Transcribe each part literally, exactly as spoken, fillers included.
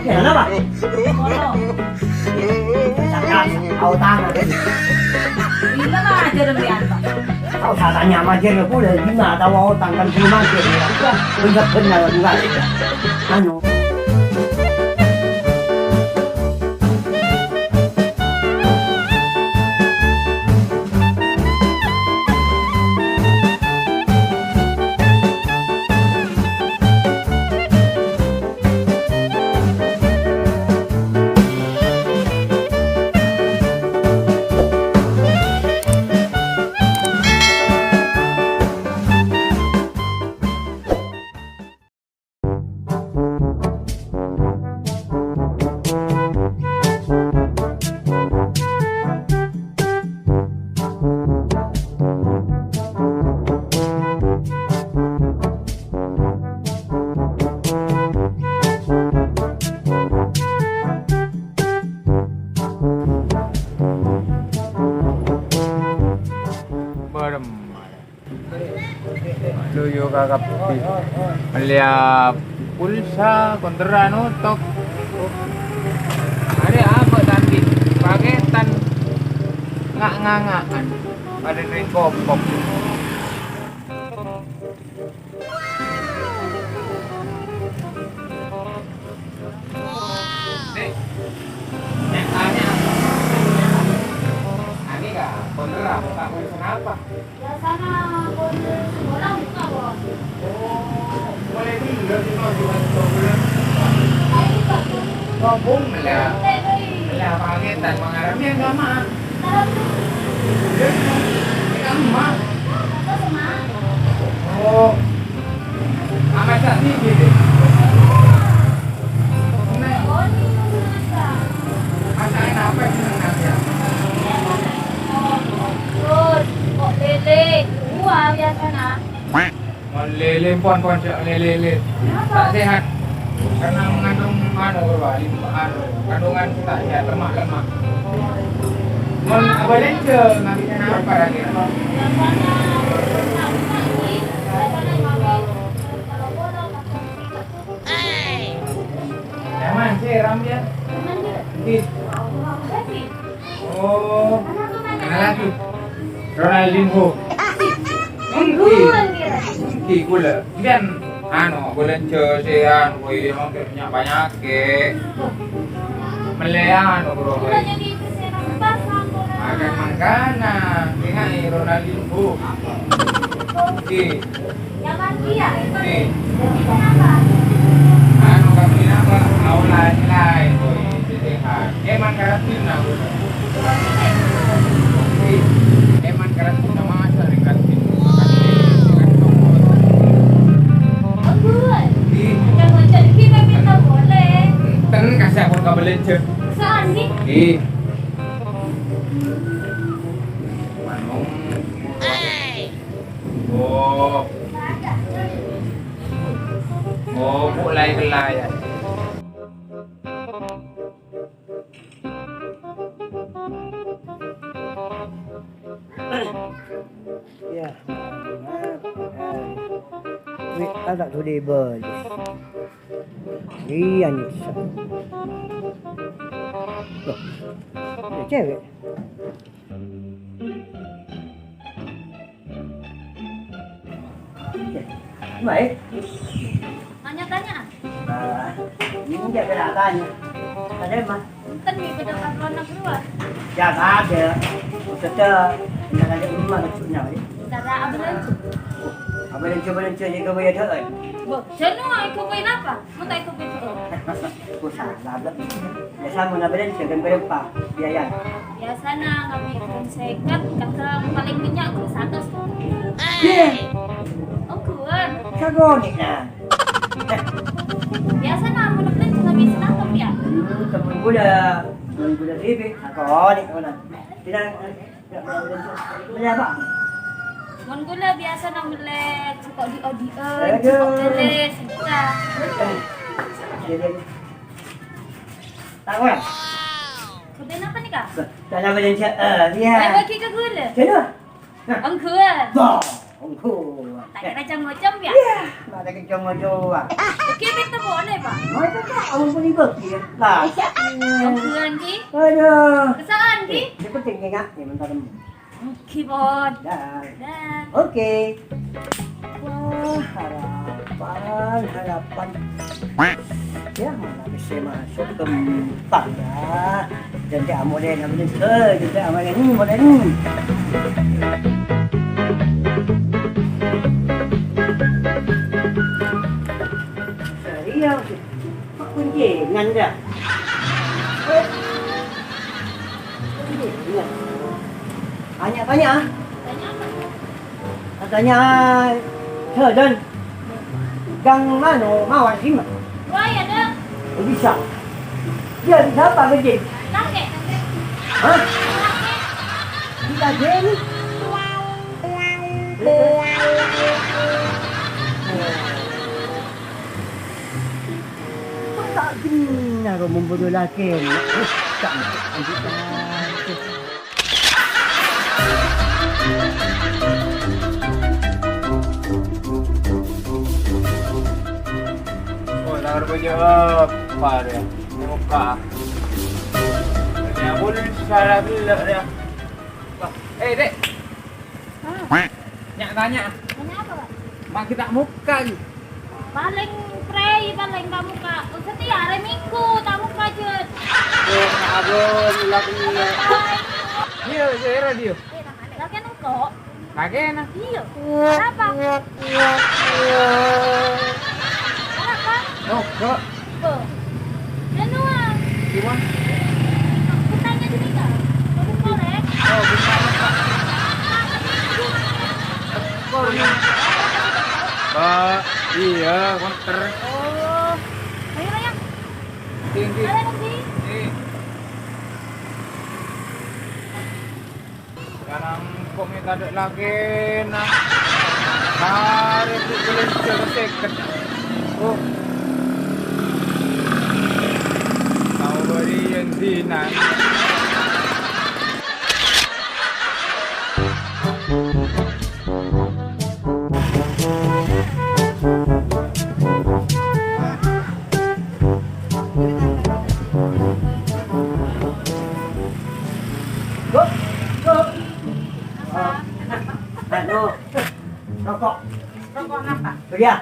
Kenapa? Kau tangan. Ini mah aja demi apa? Kau salah nyama aja, aku udah gila, tahu kau tangan belum aja. Bener-bener enggak. Anu. Barem. Luyu ka kabbhi. Mellèya pulsa, konterra notok. Arè apa tadi? Pakètan nga'-nganga'an. Padâ rèng kopok. Dik, nyatanya apa? Ani ka, bener apa? Tak urusan apa? Biasana pon sekolah buka, Bos. Oh, mulai dulu sih, Bos, bukan sekolah. Ayo, Bos. Ngomong lah. Santai, Bos. Lah, pangetan mengarami yang gak mah. Salah tuh. Udah, ini kamu mah. Apa tuh, Mas? Oh. Mama tak sih, gitu. Nah. Oh, ini Mas, Mas. Masakan apa sih, Mas, ya? Terus, kok lele? Dua biasana. Mon lele pon, pon cak lele. Kenapa? Tak sehat. Karena mengandung anu, Pak, anu, kandungan tak sehat, lemak-lemak. Mon apa lenje, nanti kenapa lagi? Biasanya, biasanya, biasanya, Nyaman sih, Ram, ya? Nggih. Oh, kenal lagi. Ronaldinho. Nggih. Nggih, kula. Sampeyan, anu, kula jose, anu, kowe iki mangke punya penyakit. Melean, anu, bro, kowe. Makan mangkana, ingai Ronaldinho. Nggih. Nyaman dia. Nih. Kenapa? Anu, kami apa? Mau lain-lain, boy. Sehat. Eman karantina, boy. Nih. Eman karantina, masa di karantina? Ampun. Nih. Jangan jadi kita minta boleh. Ten kasih aku kabelanja. Saan nih. Nih. Manung. Oh. Oh, mulai kelai ya. Ya. Wih, agak gede bos. Iya, nyiksa. Loh, ada cewek. Baik. Tanya-tanya. Nah, ini dia kena tanya. Ada mah. Enten di beda patronan keluar. Ya, ada. Maksudnya, enggak ada rumah maksudnya, ya. Cara apa lagi? Apa yang coba yang cari kau ya, Dok? Bu, jenuh, aku main apa? Mau tak ikut itu? Ku salah, Blak. Biasa mau ngapain? Jaga berempa, biaya. Biasana ngabitin seket, kadang paling banyak ku seratus. Iya. Oh, kuat. Kagak nih, nah. Biasana mau nepen ngabitin seratus, ya? Hmm, temen gula. Temen gula bibit. Kagak nih, mana? Tidak. Beli apa? Mon gula biasana mellè cokok di-odi'en, aduh. Cokok lele, sita. Jadi, tahu ya? Kebén apa nih, Kak? Tanya apa yang saya, eh, iya. Ayo bagi ke gula. Jadi apa? Nah. Enggak. Bah. Monggo. Ta' kèra cong-ngocong, yâ? Iyâ, ma' ta' kèra cong-ngocong. Oke, betta boleh, Pak. Masa, Pak? Ampon, Ibu, ya. Lah. Iya. Kesusahan, Ki? Aduh. Kesusahan, Ki? Eh, yang penting ingat, ya, bentar. Oke, Bos. Dah. Dah. Oke. Wah, harapan, harapan. Ya, mana bisa masuk ke empang, ya. Jangan diamolin, amolin. Eh, jangan diamolin, amolin. Serius? Kuncingan dah. Eh. Kuncingan. Tanya-tanya. Tanya apa? Katanya, "Hei, Don. Gang mano mawar sima?" Wah, ya, Don. Oh, bisa. Dia bisa apa kerja? Kakek. Hah? Kakek. Bisa jadi. Kok ta' ghenna roh mon bâdâ lakèna? Eh, ta' lanjut lakè. Oh, lar bâjâ apa rèya? Mokka. Rèya boleh salah belok rèya. Wah, eh, Dek. Ah. Nya' tanya. Tanya apa, Pak? Ma' ghi' ta' mokka, ghi? Palèng prèi, palèng ta' mokka. Setiap hari Minggu ta' mokka, Jun. Oh, abon, lagi. Iya, saya radio. Lagi nengko. Lagi, nah. Iya. Kenapa? Kenapa? Nengko. Bo. Anu, ah. Gimana? Aku tanya sini, Kak. Kamu boleh? Oh, gimana, Pak? Pak, iya, konter. Oh. Ayo, ayo. Tinggi. Ayo, tinggi. Nih. Sekarang kok minta dek lagi, nah. Hari itu boleh jaga seket. Oh. Tahu beri yang dinan. Bu, Bu. Apa? Anu, rokok. Rokok apa? Beri ya.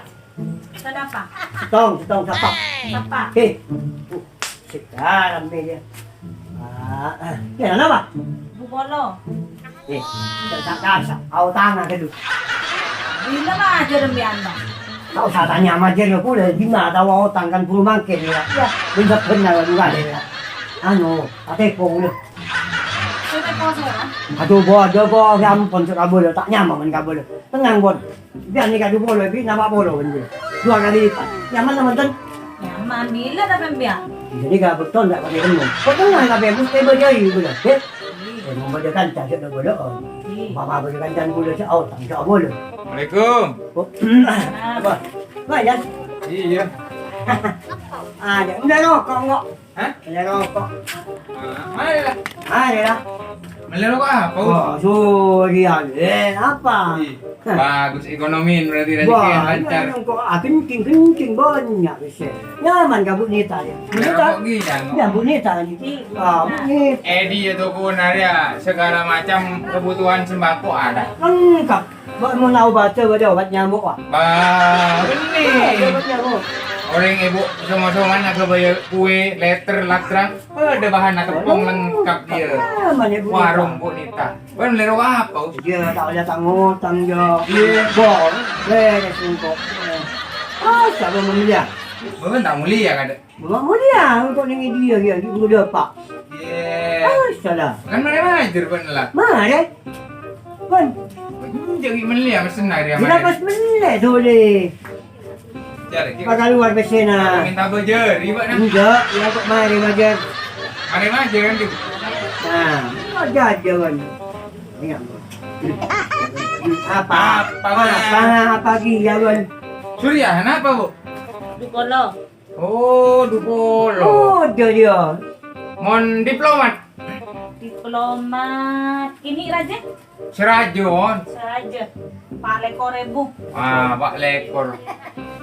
Kenapa? Setong, setong, sapa? Sapa? Eh, uh, sekarang dia. Ah, eh, ya, kenapa? Bu Polo. Eh, tak, tak, tak, tak, au tangan dulu. Bila mah aja demi anda. Tak usah tanya sama dia, ya, boleh. Gimana tahu au tangan bulu mangkin, ya? Ya. Bener-bener, dua kali, ya. Anu, ate pong, ya. Saya tak tahu, saya. Aduh, bodoh, bodoh, ya ampun, tak boleh, tak nyaman, tak boleh. Tenang, Bon. Biar ni kadu polo, bi nama polo kan dia. Dua kali lipat. Nyaman sama ten. Nyaman, bila tak pembiak? Jadi gak betul tak pakai ilmu. Kok tengah tak pembiak, mesti berjaya gitu lah. Eh? Eh, mau baca kancah, saya dah boleh, oh. Mama baca kancah, boleh, saya, oh, tak bisa, boleh. Assalamualaikum. Oh. Apa? Wah, ya. Iya. Ah, ya. Udah, no, kok nggak? Hah? Kena rokok. Ah, mari lah. Mari lah. Meli rokok apa, Us? Oh, sorry, ya. Eh, apa? Ih, bagus ekonomi berarti rezeki. Wah, lancar. Iya, kok, ah, kencing, kencing banyak, bisa. Nyaman, gak, Bu Nita, ya? Bu Nita? Rokok gini, ya, Bu Nita, ini. Ah, Bu Nita. Eh, dia toko nari, ya, segala macam kebutuhan sembako ada. Lengkap. Bâ' mon obatè bâdâ obat nyamuk, wah. Bâ, bânnè. Bâdâ obat nyamuk. Orèng èbu soma-somana ghâbâyâ kuè, lèter, latrang. Bâdâ bahanna keppong lengkap iyâ. Warung Bu Nita. Bân lèro apa, Us? Iyâ, ta' ollè tang-otang, Jo. Iyâ. Bâ, bèrès engko'. Ah, sapa mon molèya? Bân ta' molèya, kadâ'. Bâ' molèya engko' neng iyâ, iyâ, di buru dâpa'. Iyâ. Ah, salah. Kan marè majâr, bân, la? Marè. Bân. Bân, jâ' ghi' mellè, mesen arè. Ghi' pas mellè, Dole. Jârè, jârè. Pas kalowar pèssèna. Aku minta bâjâr, iyâ, Pak, nah. Enjâ', iyâ, kok marè majâr. Marè majâr, kan, Dik? Nah, oh, jâjâ, bân. Iyâ, bân. Apa? Apa, Bang? Apa, apa ghi', ya, bân? Surya, kenapa, Bu? Dukolo. Oh, dukolo. Oh, dâ' iyâ. Mon diplomat. Diplomat. Ini raja? Sè rajâ, Mon. Sè rajâ. Empat lekor ebu. Ah, empat lekor.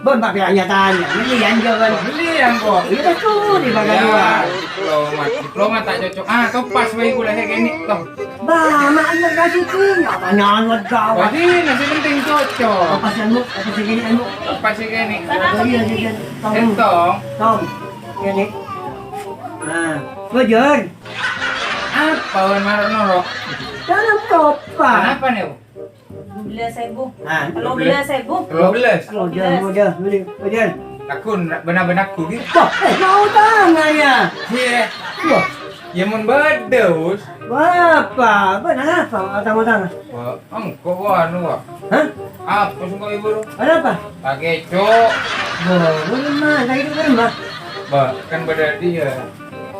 Bon, Pak, bilangnya tanya. Belian, jawaban. Belian, kok. Itu tuh di bagian luar. Diplomat, diplomat tak cocok. Ah, topas bae gula kayak gini, toh. Bah, mak, iya, kasih tuh. Apa nyawa gawat? Jadi, nasi penting cocok. Apa sih, Bu? Apa sih gini, Bu? Apa sih gini? Apa iya, iya, iya. Tong. Entong. Tong. Ini. Nah, bujur. Apa, wan, marah noro? Dalam topas. Kenapa nih, Bu? Dua belas ebu. Ah, dua belas ebu. Dua belas. Ojan, ojan, beli, ojan. Aku nak benar-benar aku gitu. Wah, eh, mau tangan ya? Iya. Wah. Ya, mun beda, Us. Wah, apa? Apa, nah, apa? Utang-utang. Wah, engko' wah, anu, wah. Hah? Apa sih kok ibu lu? Ada apa? Pakai cok. Wah, lu lemah, kayak itu lemah. Bah, kan beda dia.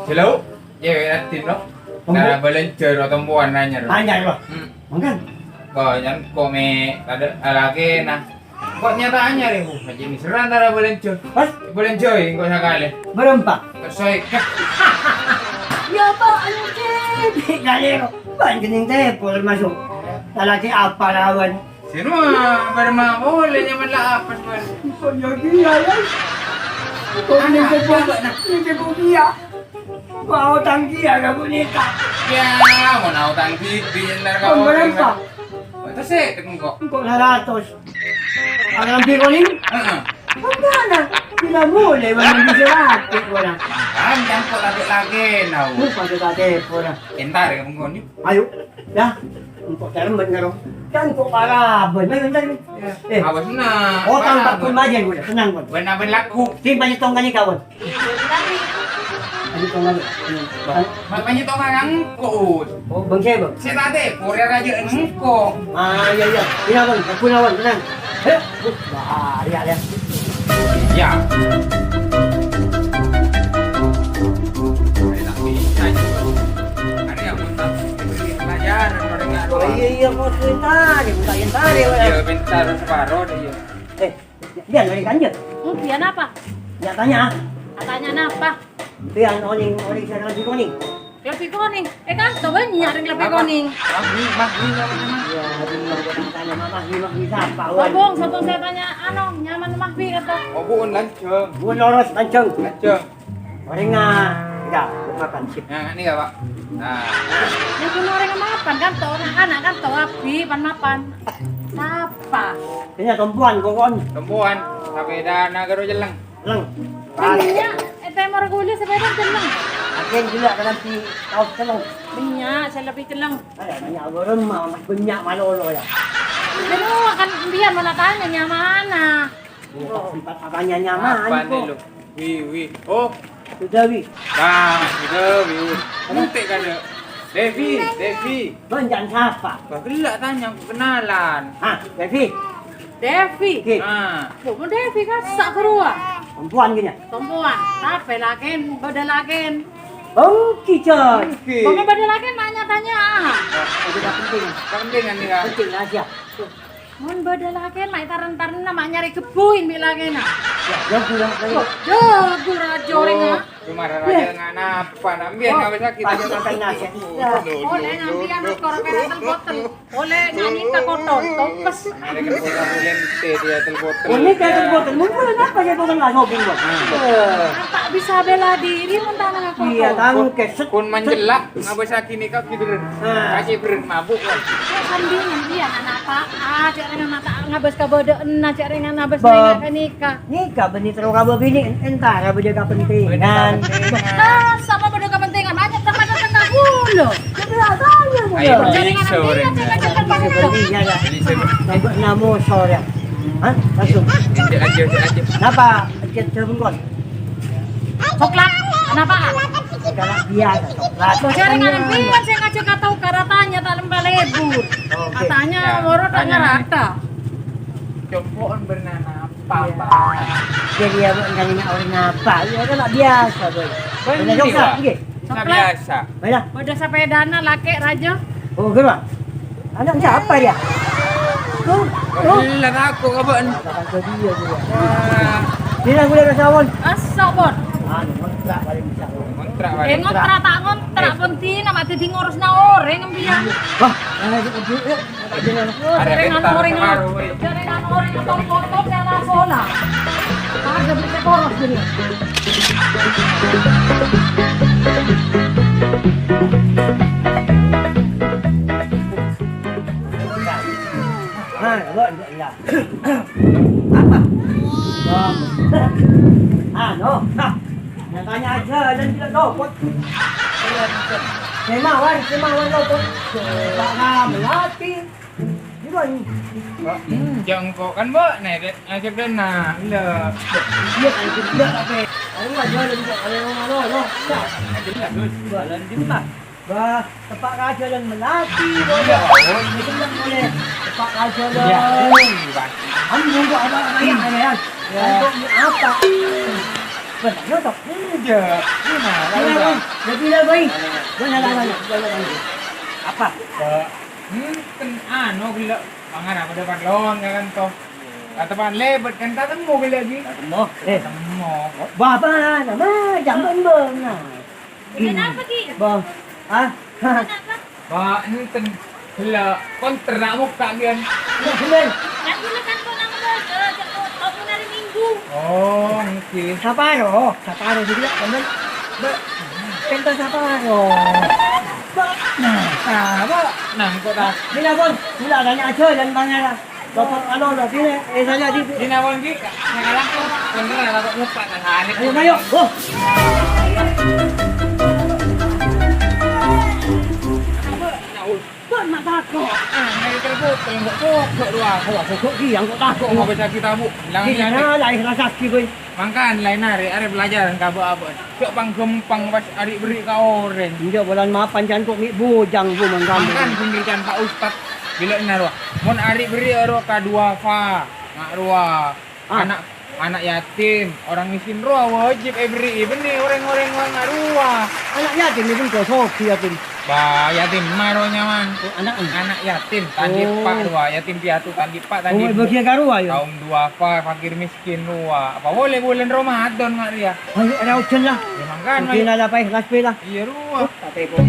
Silau? Cewek adin, no? Tombo. Nah, belanja, no, tomboan nanya, no. Tanya, no. Hmm. Mangkan? Kok, yang kok me, ada lagi, nah. Kok nyatanya, deh, Bu? Macam ini serang antara belanja. Pas? Belanja, ya, kok sekali. Berempat. Kok soikat. Ya, Pak, anjing. Kali, kok. Banyak yang tepol masuk. Lagi apa lawan? Sino, ah, berma boleh, nyaman lah apa, Pak? Kok jadi, ya, ya? Kok ini tepol, ini tepol dia? Mau tangki ya, gak boleh, Kak. Ya, mau nau tangki, di ntar kau. Kok berapa? Itu sih, kok. Kok seratus? Orang beli kuning? Heeh. Kok mana? Bila mulai, mana bisa rapi, orang. Kan, jangan kok lagi-lagi, nau. Lupa kita tepol, orang. Entar ya, mengkoni. Ayo, ya. Engko' terembet ngaro. Kan engko' paraban, ayo, entar. Ya. Eh. Awas, nah. Otang tak pun aja gue, tenang, pun. Benar-benar laku. Sing banyak tong kali kawan. Ayo, tong lagi. Mak, banyak tong kali engko'. Oh, bangsa, bang. Saya tadi, Korea raja engko'. Ah, iya, iya. Iya, bang. Aku lawan, tenang. Eh, uh, bahaya, ya. Ya. Ada yang mau tak diberi pelajaran, orang nggak tahu. Oh, iya, iya, mau sebentar, ya, buka yang tadi, ya. Iya, bentar, separuh deh, iya. Eh, dia dari kanjeng. Hmm, dia apa? Ya, tanya. Tanya apa? Dia oning, oning saya lagi oning. Lebih kuning. Eh, kan, tuh banyak yang lebih kuning. Mahmi, Mahmi, Mahmi. Ya, aduh, Mahmi, Mahmi, Mahmi, Mahmi, siapa, wan? Sobung, sobung saya tanya, anu, nyaman Mahmi kata. Oh, Bu, lanceng. Bu, loros, lanceng. Lanceng. Orangnya, ya, makan sip. Nah, ini ya, Pak. Nah. Ya, cuma orang mapan, kan, tuh, anak-anak, kan, tuh, abi, pan mapan. Siapa? Ini tumpuan, kokon. Tumpuan, sampai dana garo jeleng. Leng. Balik. Iya, eh, temor guli sepeda jeleng. Agen gula dalam si kaos celeng. Banyak, saya lebih jeleng. Ada banyak orang mau banyak malolo ya. Dulu kan dia mana tanya nyaman. Bukan sempat apanya nyaman. Apa nih, kok? Lu? Wi, wi. Oh. Sudah, wi. Nah, sudah, wi. Nanti kan ada. Devi, Devi. Bang, jangan sapa. Bah, gelak tanya, aku kenalan. Hah, Devi? Devi? Ki. Ah. Loh, mau Devi kan sak kedua. Perempuan gini ya? Perempuan. Tapi lakin, beda lakin. Oke, Chan. Oke. Pokoknya beda lakin nanya-tanya. Nah, itu udah penting. Penting kan, ya? Penting aja. Mun bâdâ lakèna, ma' ètarèn-tarènna, ma' nyarè ghebbhuwi bi' lakèna. Ya, ya, gula, gula. Loh, ya, gura jorèng, ah. Cuma rara jangan apa, nambiyan nggak bisa kita. Pakai nasi. Oleh ngambiyan skor pera telboten. Oleh nyanyi ka kotor, topes. Mereka orang lente dia telboten. Ini dia telboten. Mungkin apa ya, bukan lah, ngopi, Bang. Nah. Eh. Tak bisa bela diri, mun tanah aku. Iya, tangkes. Kun menjelak. Ngabâsaghi nèka ghi, Bren. Nah. Kasih, Bren, mabuk, wah. Kok sandingan, iyâ, ana' apa'a, cè' rèng ana' ta' ngabâs kabâdâ'ânna, cè' rèng ana' bâs nèka. Nèka bânnè terro kabâ binè', entara bâdâ kapentingan. Nah, sapa bâdâ kapentingan? Banyak tempat tengah dulu. Ayo, cè' rèng ana' bâs nèka, cè' rèng ana' bâs nèka. Iya, iya. Sampai enam sore. Hah? Langsung. Cek aja, cek aja. Napa? Cek jam kon. Coklat, kenapa? Coklat biasa, coklat. Loh, jarang ada piwan saya ngajak kata ukara tanya tak lempar lebur. Oke. Katanya loro tak ngerata. Copokan bernana apa, Pak? Jadi ya, Bu, nanya orang apa? Iya, kan biasa, Bu. Bener, coklat, Pak. Nggih. Coklat. Biasa. Ayo. Bâdâ sapèdana lakè' rajâ. Oh, guru. Anak siapa dia? Tuh, tuh. Gila, aku kapan? Dia gula rasa awan. Asa, Bon. Anu, ngontrak paling bisa. Ngontrak paling. Eh, ngontrak tak ngon-, Tara penting, nama dadi ngurusna orèng, empiyan. Wah, nah, itu, itu, itu. Oh, Ada jaringan bentar, orèng, baru, weh. Jaringan orèng, potong-potong, nyala sola. Ada berita boros gini. Nah, lo, lo, lo. Apa? Anu, nah, nyatanya aja, dan tidak copot. Semawan, semawan copot. Pak Melati. Gimana? Jangko kan, Mbok? Nih, dek, ngajak dena. Lho. Iya, kan, tidak, tapi. Ayo, aja, dan tidak, ayo, ayo, ayo. Ya. Aja, Gus. Jalan di mana? Bah, tepa' ka jhâlân Melati, boleh. Iya, Bos. Itu yang boleh. Tepa' ka jhâlân. Iya, iya, Bos. Kamu nunggu apa, apa ya, apa ya? Iya. Untuk apa? Benar, toh? Enggak. Ini mah, Iya, udah. Bang. Jadi lah, Bang. Bang, ada, ada, ada. Apa? Eh, hmm, kan anu, gila. Pangan apa dapat lawan, ya kan, toh? Kata Pak Lebet, kan tak temu gila lagi. Tak temu. Eh. Tak temu. Bapak, nama? Jaman, Bang. Nah. Kenapa, Ki? Bang. Ah? Kenapa? Ba, enten. Gella, kontra mokka' biyan. Bener. Kan gula kan kok nang belajar, cek kok, kok hari Minggu. Oh, nggih. Saparo, saparo juga, bener. Ba, penta saparo. Ba, nah, ta, ba, nang kok ta. Gila, Bang. Gula tanya aja dan tanya lah. Bapak anu, lah, sini, eh, saya di Dina Wanggi, saya langsung, bener, Bapak ngupak, kan, aneh. Ayo, ayo. Oh. Apa? Nyaul. Kok nak tako? Ah, ini telepon, telepon, kok, kok, dua. Kok, kok, kok, iya, kok tako? Mau baca kitab, Bu. Bilang Iya, ini. Nah, lah, ikhlas lagi, boy. Mangkan, lain hari, hari pelajaran, kabut apa? Cok pang-gampang pas ari beri ka orèng. Enjâ' bulan mapan can kok mi' bujang, Bu, mangkan. Mangkan bener can Pak Ustad. Bilâ enna rowa. Mon ari beri ro ka duafa, nga' rowa. Ah. Anak, anak yatim, orang miskin rowa wajib èberi, bânnè orèng-orèng nga' rowa. Anak yatim itu kok sogi yatim. Ba, yatim maro nyaman. Oh, anak. Anak yatim, tandhi Oh. pa' rowa, yatim piatu, tandhi pa', tandhi Oh, bu. Bagian ka rowa, ya? Kaum duafa, fakir miskin rowa. Apa boleh bulan Ramadan nga' rèya? Ayo, ada hujan lah. Ya, mangkan, Mungkin ayo. Ada apa, eh, last play lah. Iya, rowa. Oh, tapi kok.